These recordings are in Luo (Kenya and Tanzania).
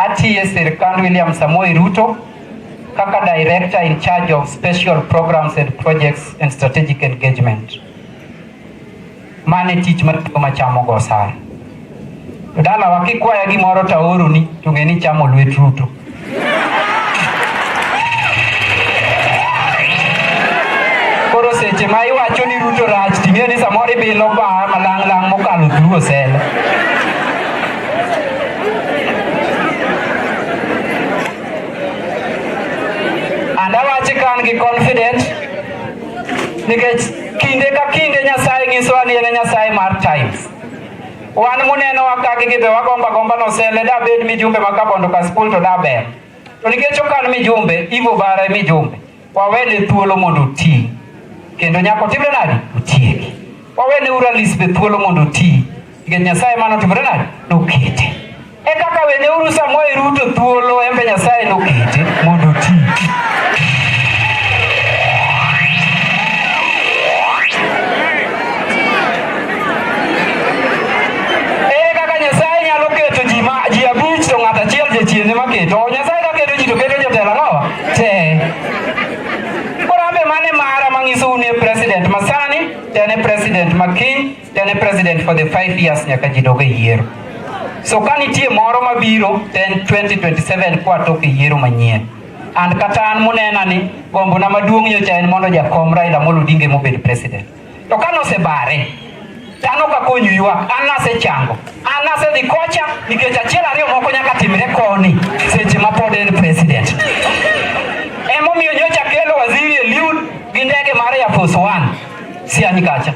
Atiye sirkand William Samoei Ruto kaka director in charge of special programs and projects and strategic engagement. Mane tich matiyo machamo go osara. To dalawa kikwaya gimoro to aoroni to ng'e ni chamo lwet Ruto. Koro seche ma iwacho ni Ruto rach ting'e ni samoro ibilo ba malang' lang' mokalo through osele. And awache ka an gi confident nikech kinde ka kinde Nyasaye nyisowa ni en e Nyasaye mar times. Wan munenowa ka gi be wagomba gomba nosele da bed mijumbe ma Kabondo Kasipul to da ber. To nikech ok an mijumbe, Ivo Bara e mijumbe. Wawene thuolo mondo oti. Kendo nyaka otimre nade? Otieki. Wawene uru Alice be thuolo mondo oti. Nikech Nyasaye mano otimore nade? Nokete. E kaka weneuru Samoei Ruto thuolo, en be Nyasaye nokete mondo oti. Ere kaka Nyasaye nyalo keto ji ma ji abich to ng'ato achiel jachien ema keto? Nyasaye ka keto ji to keto jotelo ang'owa? Te. Koro an be mane mara mang'isou ni e president masani to en e president ma kiny to en e president for the 5 years nyaka ji dog e yiero. So ka nitie moro mabiro to en 2027 kwatok e yiero manyien. And kata an munena ni gombona maduong' nyocha en mondo jakom Raila Amolo Odinga emobed president. To ka nosebare, to an ok akonyu ywak, an nasechango. An nasedhi kocha nikech achiel ariyo moko nyaka timre koni seche ma pod en president. Emomiyo nyocha kelo waziri Eliud gi ndege mar Air Force One Siany kacha.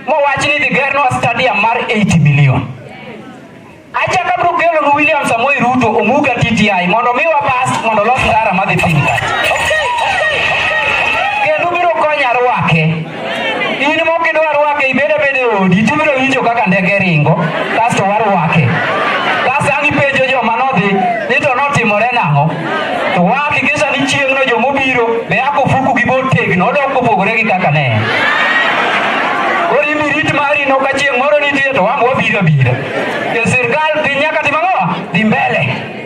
Mowach ni dhi gernwa stadium mar 80 million. Achako abiro kelonu William Samoei Ruto omuga TTI mondo miwa bas mondo los ndara madhi piny kacha. Kendo biro konya rwake. In mokidwa rwake ibed abeda e odi tibiro winjo kaka ndege ringo kasto warwake. Kasto ang' ipenjo joma nodhi ni to notimore nang'o. To wahakikisha ni chieng'no jomobiro be ako ofuku gi botegno odok kopogore gi kaka ne en. Koro in rit mari no ka chieng' moro nitie to wan wabiro abira. E sirkal piny nyaka tim ang'o? Dhi mbele.